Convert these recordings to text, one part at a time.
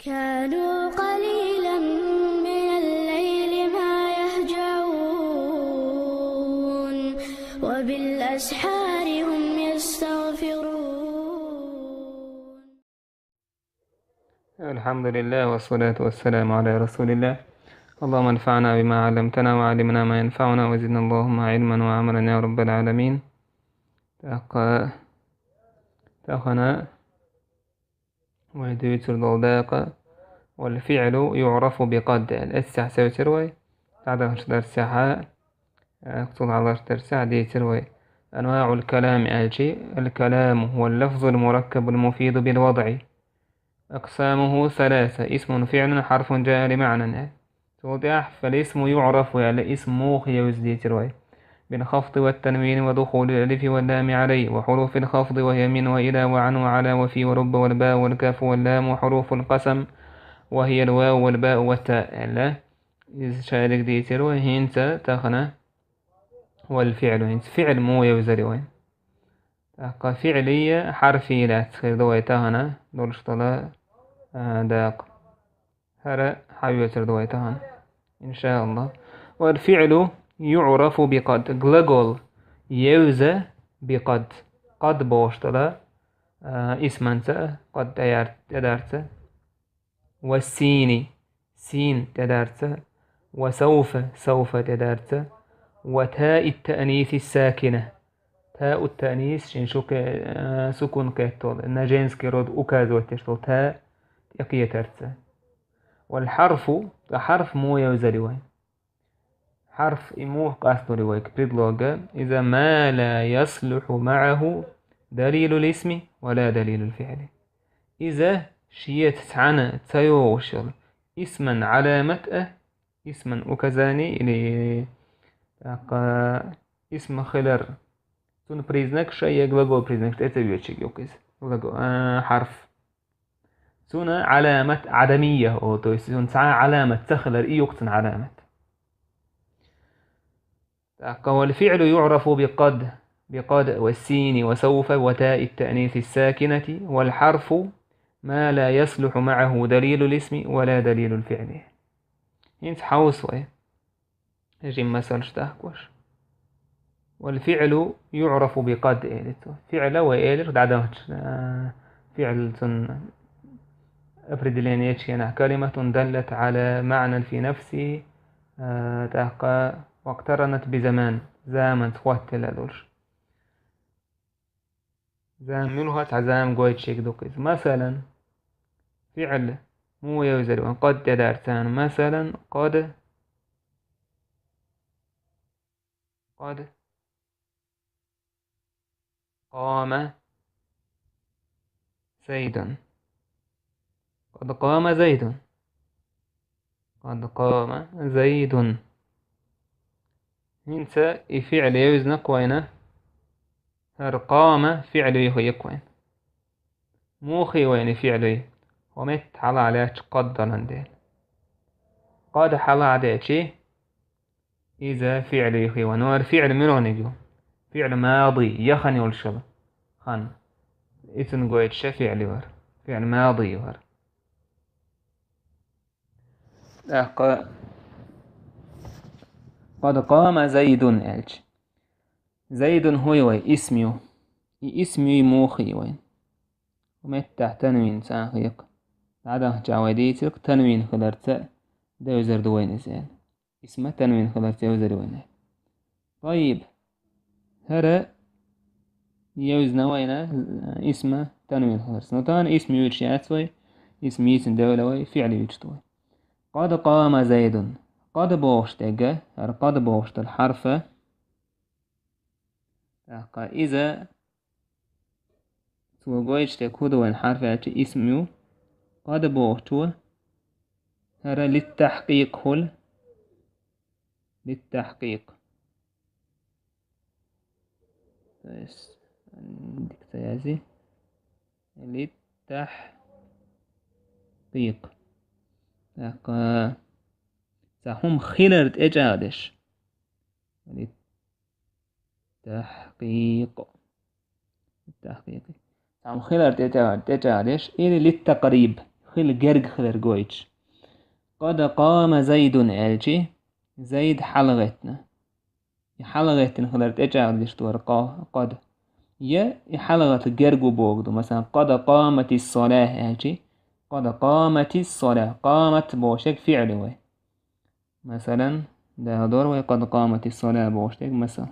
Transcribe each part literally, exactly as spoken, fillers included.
كانوا قليلا من الليل ما يهجعون، وبالأسحار هم يستغفرون. الحمد لله والصلاة والسلام على رسول الله. اللهم انفعنا بما علمتنا وعلمنا ما ينفعنا وزدنا اللهم علما وعملا يا رب العالمين. Тахана Вай дюйцур дол дакъа. والفعل يعرف بقد. Эццахь севцир вай. ДӀадаханчу дарсехьа, э, цул хьалхарчу дарсехь дийцир вай. أنواع الكلام аьлчи, الكلام هو اللفظ المركب المفيد بالوضع. أقسامه ثلاثة: اسم، فعل، حرف جاء لمعنى. Цул тӀаьхьа فالاسم يعرف аьлла, исм муха евза дийцир вай. بالخفض والتنوين ودخول الألف واللام عليه وحروف الخفض وهي من وإلى وعن وعلى وفي ورب والباء والكاف واللام وحروف القسم وهي الواو والباء والتاء аьлла. Иза шайриг дийцир вай, хӀинца тахана والفعل, хӀинца фиӀл муха евзари вай. ТӀаккха фиӀлий, хьарфий лаьцна хир ду вай тахана долуш долу, а, дакъа. ХӀара хьаоьцур ду вай тахана, иншааллахӀ. والفعل يعرف بقد. Глагол евза بقد. قد бохуш долу, а, исманца, قد тӀеяр-, тӀедарца. والسين, син тӀедарца. وسوف, سوف тӀедарца. وتاء التأنيث الساكنة. Тау ат-таънис шен шу ке-, а, сукун кхеттол, на женский род указывать деш долу та тӀекхетарца. والحرف, ткъа хьарф муха евзари вай. Хьарф и муха къастори вай предлога, иза ما لا يصلح معه دليل الاسم ولا دليل الفعل. Иза шеца цхьаьна ца йогӀуш йолу исман Ӏаламат а, исман указание или, тӀаккха, исм хилар. Цуьнан признак шайн я глагол признак тӀе ца йоьдуш йолу иза. Глагол, а, хьарф. Цуьнан Ӏаламат Ӏадамия, о, то есть цуьнан цхьа а Ӏаламат ца хилар, и ю-кх цуьнан Ӏаламат. ТӀаккха والفعل يعرف بقد، بقد والسين وسوف وتاء التأنيث الساكنة، والحرف ما لا يصلح معه دليل الاسم ولا دليل الفعل. ХӀинца хьовса вай. Жимма масалш дахкош. والفعل يعرف بقد, элира цо. ФиӀла вай элира дӀадахча, а, фиӀл цунна определение ченахь: كلمة دلت على معنى في نفسه, а, тӀаккха واقترنت بزمان, заманца хоттаделла долуш. Зама муьлха цхьа зама гойтуш ерг ду-кх иза. Масалан, фиӀл муха евзар ван, قد тӀедарца. Масалан, قد, قد قام زيد. قد قام زيد. قد قام زيد. ХӀинца и фиӀл евзина-кх вайна, хӀара قام фиӀлуй хӀу ю-кх вайн. Муха ю вайна и фиӀлуй? ХӀу метта хьалха лаьтташ قد далан дела. قد хьалха деачи, иза фиӀлуй хӀу ю вайн. Ну, хӀара фиӀл муьлханиг ю? ФиӀл мади, яхана йолуш йолу хан. Ицунна гойтуш ша фиӀл ю хӀара. ФиӀл мади ю хӀара. ТӀаккха قد قام زيد аьлча. Зайдун хӀу ю вай? Исм ю. И исм юй муха ю вайн? ХӀу меттахь танвин цхьаьна хьекха. ДӀадахча вай дийцира-кх танвин хиларца девзар ду вайна иза аьлла. Исма танвин хиларца евзар ю вайна. Тайиб. ХӀара евзина вайна, исма танвин хиларца. Ну, тахана исм юьйцуш яц вай, исм йийцина девлла вай, фиӀл юьйцуш ду вай. قد قام زيد. قد бохуш дерг, хӀара قد бохуш долу хьарф. ТӀаккха иза цо гойтуш дерг хӀу ду вайн хьарф аьлча, исм ю. قد бохучо хӀара للتحقيق хуьлу. للتحقيق. То есть, м, дика ца язи. للتحقيق. ТӀаккха цхьа хӀума хилар тӀечӀагӀдеш. للتحقيق. للتحقيق. Цхьа хӀума хилар тӀечӀа-, тӀечӀагӀдеш. Или للتقريب. хила герга хилар гойтуш. «Къад къама Зайдун» аьлчи, Зайд хьалагӀеттина. И хьалагӀеттина хилар тӀечӀагӀдеш ду хӀара къа-, къад. Я и хьалагӀатта герга ву бохург ду. Масалан, «Къад къаматис-салахӀ» аьлчи, «Къад къаматис-салахӀ». «Къамат» бохуш ерг фиӀл ю вай. Масалан, дагадора вай «Къад къаматис-салахӀ» бохуш дерг, масал.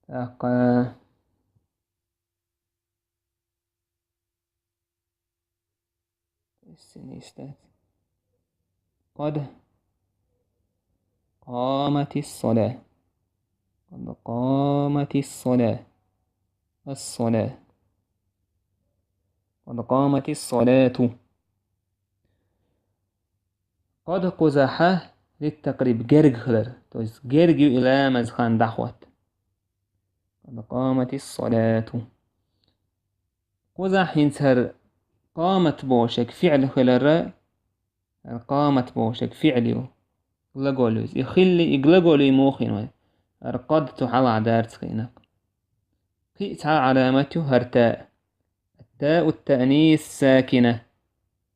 ТӀаккха Синий стать. «Къад къаматис-салахӀ». «Къад къаматис-салахӀ». Ас-салахӀ. «Къад къаматис-салату». «Къад» кхузахь литтакъриб, герга хилар. То есть герга ю и ламаз хан дӀахӀотта. «Къад къаматис-салату». Кхузахь хӀинца хӀара «къамат» бохуш ерг фиӀл хиларра, хӀара «къамат» бохуш ерг фиӀл ю, глагол ю иза. И хилли, и глагол ю муха хин вай? ХӀара «къад» цу хьалха дарца хиънарг. Кхин а цхьа Ӏаламат ю хӀара «та». «Ат-тау ат-таънис сакина».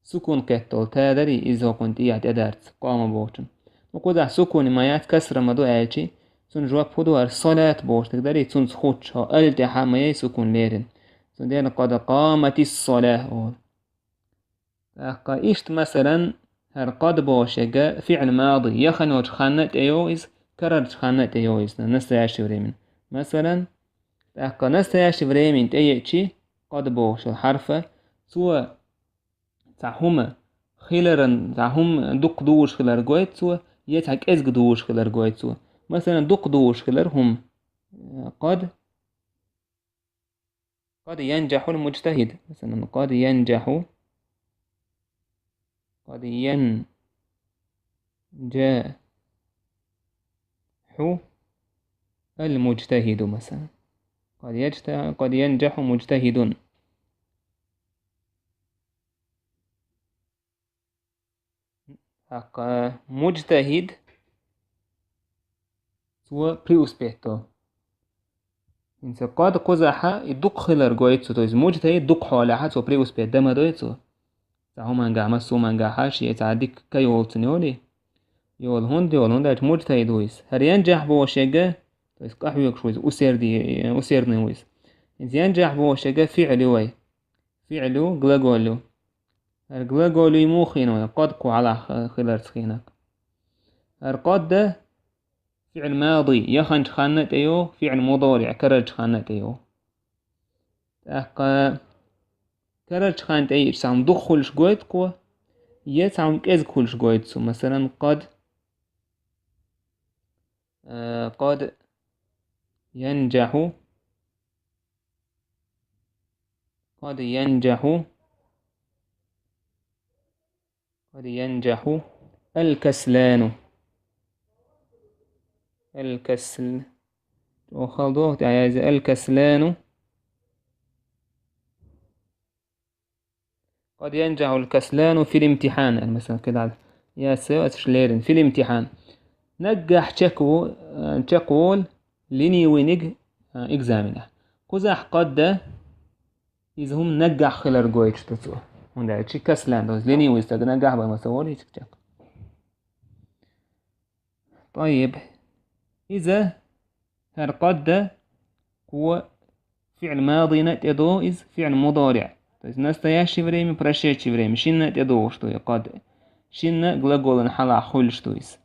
Сукун кхеттал та дарий, иза хӀокхунна тӀехьа тӀедарца, «къама» бохучун. Ну, кхузахь сукун ма яц, касра ма ду аьлчи, цунна жоп хӀун ду, хӀара «салат» бохуш дерг дарий, цунца хуттуш, хӀо «ал» тӀехьа ма яй сукун лерина. Цундела «къад къаматис-салахӀ» олу. ТӀаккха иштта, масалан, хӀара «къад» бохуш ерг фиӀл мади, яхана йолчу ханна тӀе йогӀу иза, карарчу ханна тӀе йогӀу иза, настоящее время. Масалан, тӀаккха настоящее время тӀе еъчи, «къад» бохуш йолу хьарфа, цо цхьа хӀума хиларан, цхьа хӀума дукха дугӀуш хилар гойту цо, я цхьа кӀезиг дугӀуш хилар гойту цо. Масалан, дукха дугӀуш хилар хӀума. «Къад, къад янджахьул муджтахид». Масалан, «къад янджахьу, къад янджахьу ал-муджтахиду», масалан. «Къад яджта-, къад янджахьу муджтахидун». ТӀаккха муджтахид, цо преуспеть до. ХӀинца «къад» кхузахь и дукха хилар гойту цо, то есть муджтахид дукха хьолехь цо преуспеть дан ма дой цо. Цхьа хӀумангахь, массо а хӀумангахь шен цхьа дика ка йолу цуьнан йолий? Йолу хӀунда йолу, хӀунда аьлча муджтахид ву иза. ХӀара «янджахь» бохуш ерг, то есть къахьоьгуш ву иза, усерди-, усердный ву иза. ХӀинца «янджахь» бохуш ерг фиӀл ю вай. ФиӀл ю, глагол ю. ХӀара глагол ю муха хин вай, «къад» кху хьалха хиларца хиънарг. ХӀара «къад» фиӀл мади, яханчу ханна тӀе йогӀу, фиӀл мудариӀ, карарчу ханна тӀе йогӀу. ТӀаккха карарчу ханна тӀе йиъча цхьа хӀума дукха хуьлуш гойту кхо, я цхьа хӀума кӀезиг хуьлуш гойту цо. Масалан, «къад, э, къад янджахьу, къад янджахьу, къад янджахьу ал-каслану». Ал-касл-, чӀогӀа хала догӀу тӀехь язъе, «ал-каслану». «Къад янджахьул каслану фил имтихьан», аьлла, масалан, кхидӀа яц, аса лерина, «фил имтихьан». Наггахь чекхву-, э, чекхволу ленивийниг, э, экзаменехь. Кхузахь «къад» иза хӀума наггахь хилар гойтуш ду цо. ХӀунда аьлча каслан ду, ленивый стаг наггахь бан ма ца волу иза чекх. ТӀайиб. Иза, хӀара «къад», кхо фиӀл мадина тӀе до иза, фиӀл мудариӀ. То есть настоящее время, прошедшее время. Шинна тӀе догӀуш ду и «къад». Шинна глаголан хьалха хуьлуш ду иза.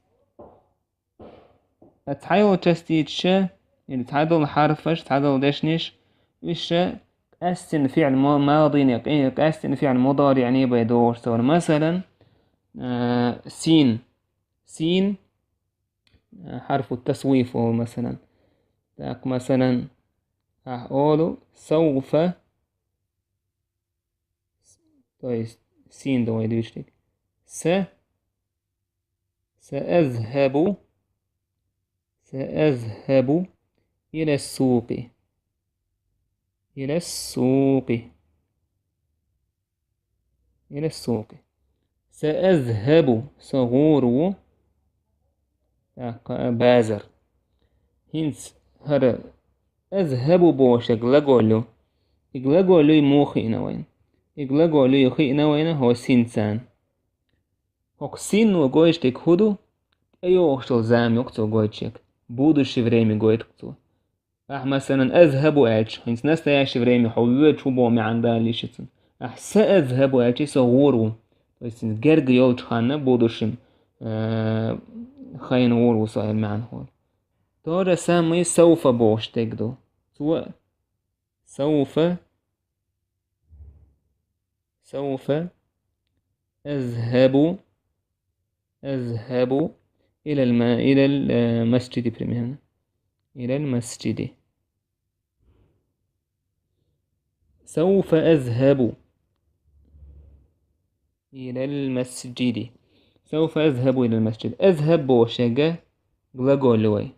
Ткъа цхьайолу частичаша, или цхьадолу хьарфаш, цхьадолу дешнаш, уьш ша къаьстина фиӀл ма-, мадина, къи-, къаьстина фиӀл мудариӀна бен догӀуш ца вара. Масалан, а, син. Син, а, хьарфу тасвиф олу, масалан. Так, масалан, ахь олу, сауфа, то есть син ду вай дуьйцург. Са, саазхабу, саазхабу ила сукъи. Ила сукъи. Ила сукъи. Саазхабу, со гӀур ву, тӀаккха базар. ХӀинца хӀара азхабу бохуш глагол ю. И глагол юй муха хиъна вайна? И глагол юй хиъна вайна хӀокху синца. ХӀокху сино гойтуш дерг хӀун ду? ТӀейогӀуш йолу зама ю-кх цо гойтуш ерг. Будущее время гойту-кх цо. Ахь, масалан, «азхабу» аьлча, хӀинца настоящее время хьо воьдуш ву боху маьӀна далийша цунна. Ахь «саазхабу» аьлча, со гӀур ву. То есть хӀинца герга йолчу ханна, будущем, э, хенахь гӀур ву со аьлла маьӀна хуьлу. То же самое «сауфа» бохуш дерг ду. Цо «сауфа», «сауфа азхабу», «азхабу илал ма-, илал, э, масджиди», примерно. «Илал масджиди». «Сауфа азхабу илал масджиди». «Сауфа азхабу илал масджиди». «Азхаб» бохуш ерг глагол ю вай.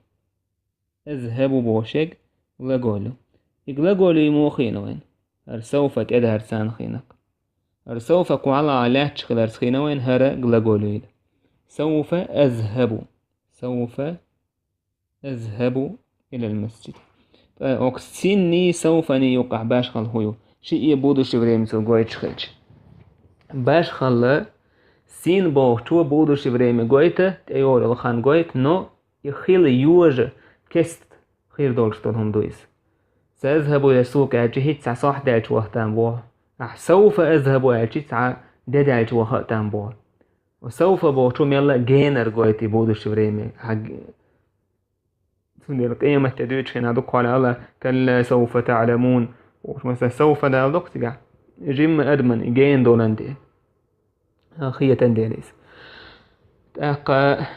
«Азхабу» бохуш ерг глагол ю. И глагол юй муха хиъна вайна? ХӀара «сауфа» тӀедарца хиъна-кх. ХӀара «сауфа» кху хьалха лаьтташ хиларца хиъна вайна хӀара глагол юй. «Сауфа азхабу». «Сауфа азхабу илал масджид». Ткъа оцу «синний», «сауфаний» юккъехь башхалла хӀун ю? Шиъ а будущее время цо гойтуш хилча. Башхалла, «син» бохучо будущее время гойту, тӀейогӀур йолу хан гойту, но и хила йожа кест хир долуш долу хӀума ду иза. «Саазхабу илас-сукъ» аьлча, хӀинца цхьа сохьта даьлча ваха там боху. Ахь «сауфа азхабу» аьлча, цхьа де даьлча ваха а там боху. «Сауфа» бохучо мелла а генара гойту и будущее время. Хьаг-, цундела къематде дуьйцучу хенахь ду кхуьлла ала: «Калла сауфа таъламун». Бохуш, масала, «сауфа» дала доккху цигахь. Жимма адаман и гена долан де. А, хетан дела иза. ТӀаккха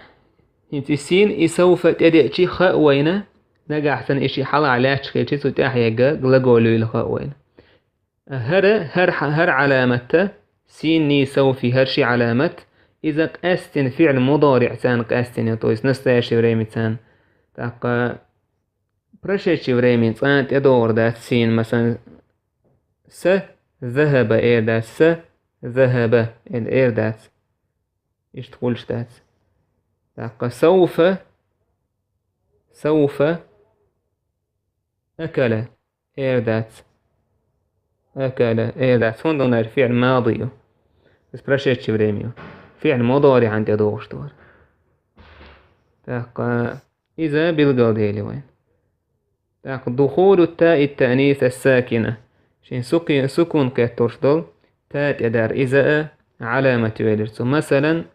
хӀинца и «син», и «сауфа» тӀедеъчий хаьа вайна, нагахь санна и шиъ хьалха лаьтташ хилча, цу тӀехь ерг глагол юйла хаьа вайна. ХӀара, хӀара, хӀара Ӏаламат, «синний», «сауфий», хӀара ши Ӏаламат, иза къаьстина фиӀл мудариӀца къаьстина, то есть настоящее времяца. ТӀаккха прошедшее время цкъа а тӀедогӀур дац «син», масалан, «са захаба» эр дац, «са захаба» эр, эр дац. Иштта хуьлуш дац. ТӀаккха «сауфа», «сауфа акала» эр дац. «Акала» эр дац. ХӀунда аьлча фиӀл мади ю. Иза прошедшее время ю. ФиӀл мудариӀан тӀедогӀуш ду хӀара. ТӀаккха иза билгалдели вайн. ТӀаккха «духулу таи таънис ас-сакина». Шен суки-, сукун кхетталуш долу та тӀедар, иза а Ӏаламат ю элира цо. Масалан,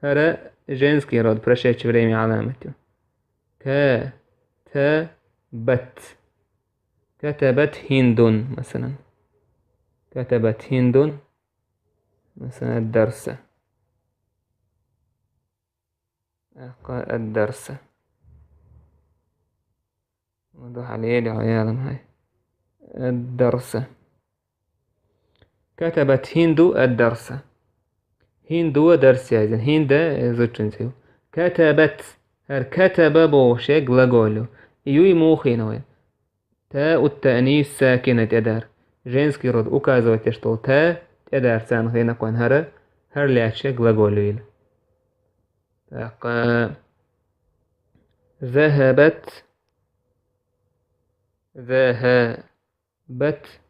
хӀара женский род, прошедшее время Ӏаламат ю. Ка-та-бат. «Катабат Хиндун», масалан. «Катабат Хиндун», масалан, «ад-дарса». Ахка ад-дарса. Ма ду хьалели хьо ялам хьай. Ад-дарса. «Катабат Хинду ад-дарса». Хинду дарс яздина. Хинда, э, зудчун цӀе ю. «Катабат». ХӀара «катаба» бохуш ерг глагол ю. И юй муха хиъна вайн? Тау таънис сакина тӀедар. Женский род указывать деш долу та тӀедар царна хиъна-кх вайн хӀара, хӀара лаьтташ ерг глагол ю. ТӀаккха захабат, захабат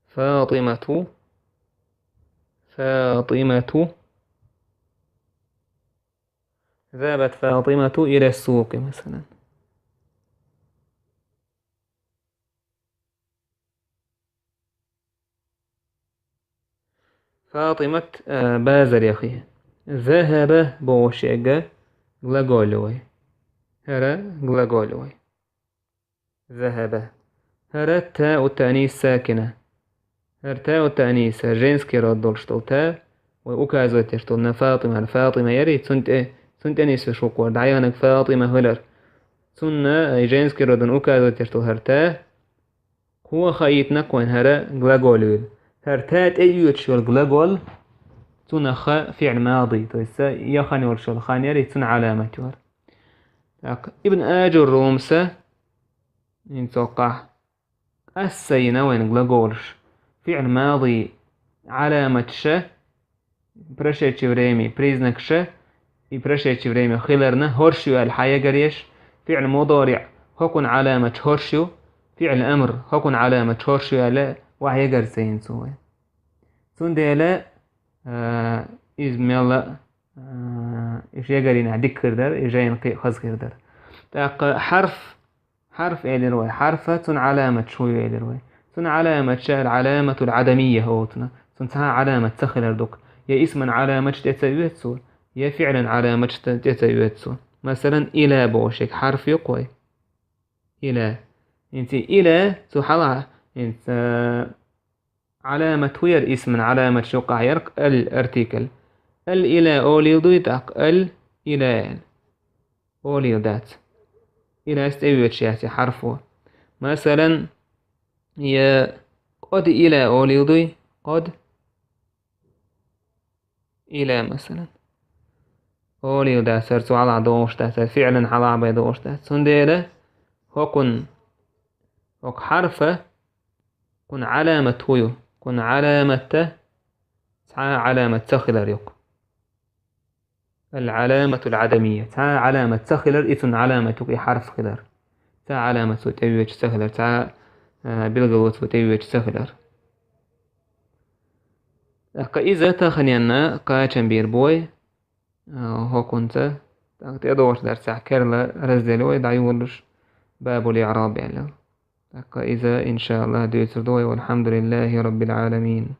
Фатимату, Фатимату. Захабат Фатимату иля сукъи, масалан. Фатимат, э, базар яхи. Захаба бохуш ерг глагол ю вайн. ХӀара глагол ю вайн. Захаба. ХӀара тау таънис сакина. ХӀара тау таънис, хӀара женский род долуш долу та, вай указывать деш долу на Фатима, хӀара Фатима яри, цунна тӀе, цунна тӀе нисвеш ву-кх хӀара, дӀаяханарг Фатима хилар. Цунна, э, женский родана указывать деш долу хӀара та, кхо хаийтина-кх вайн хӀара глагол ю. ХӀара та тӀеоьцуш йолу глагол, цунах фиӀл мади, то есть са яхана йолуш йолу хан яри, цунна Ӏаламат ю хӀара. Так, Ибн Аджур-Румса, хӀинца цо кхахь къаста йина вайн глаголаш. ФиӀл мади Ӏаламаташа, прошедшее время признакаша, и прошедшее время хиларна хӀорш ю аьлла хьаягар еш, фиӀл мудариӀ хӀокхуьнан Ӏаламаташ хӀорш ю, ФиӀл амр, хӀокхун Ӏаламат хӀорш ю аьлла, вахь ягар ца йина цо вай. Цундела, а, иза мелла, а, иша ягарина дика хир дара, и жайна кхин а хаза хир дара. ТӀаккха хьарф, хьарф элира вай, хьарфа цун Ӏаламат шу ю элира вай. Цун Ӏаламат ша ал-Ӏаламатул Ӏадамия хӀоттана. Цун цхьа а Ӏаламат ца хилар дукха. Я исман Ӏаламаташ тӀе ца оьцу цо, я фиӀлан Ӏаламаташ тӀе ца оьцу цо. Масалан, ила бохуш ерг хьарф ю-кх вай. Ила. ХӀинца ила цу хьала, хӀинца, а, Ӏаламат хӀу яра, исман Ӏаламат шу юкъахь яра-кх ал-артикль. Ал-ила олийла дуй тӀаккха, ал-ила. Олийла дац. Илас тӀеоьцуш яц и хьарфо. Масалан, я къад ила олийла дуй, къад ила, масалан. Олийла дац, хӀара цу хьалахь догӀуш дац, хӀара фиӀлан хьалахь бен догӀуш дац. Цундела хӀокхун, хӀокху хьарфа, кхун Ӏаламат хӀу ю, кхун Ӏаламатта цхьа а Ӏаламат ца хилар ю-кх. Ал-Ӏаламатул Ӏадамия. Цхьа а Ӏаламат ца хилар, и цун Ӏаламат ю-кх и хьарф хилар. Цхьа а Ӏаламат цо тӀеоьцуш ца хилар, цхьа а, а, билгало цо тӀеоьцуш ца хилар. ТӀаккха иза таханенна кхачам бийр бу вай, а, хӀокхунца. ТӀаккха тӀедогӀуш дарсехь керла раздел вай дӀайолалуш, бабул иӀраб аьлла. ТӀаккха иза, иншааллахӀ, дуьйцур ду вай. Валхьамдулиллахи раббил Ӏаламин.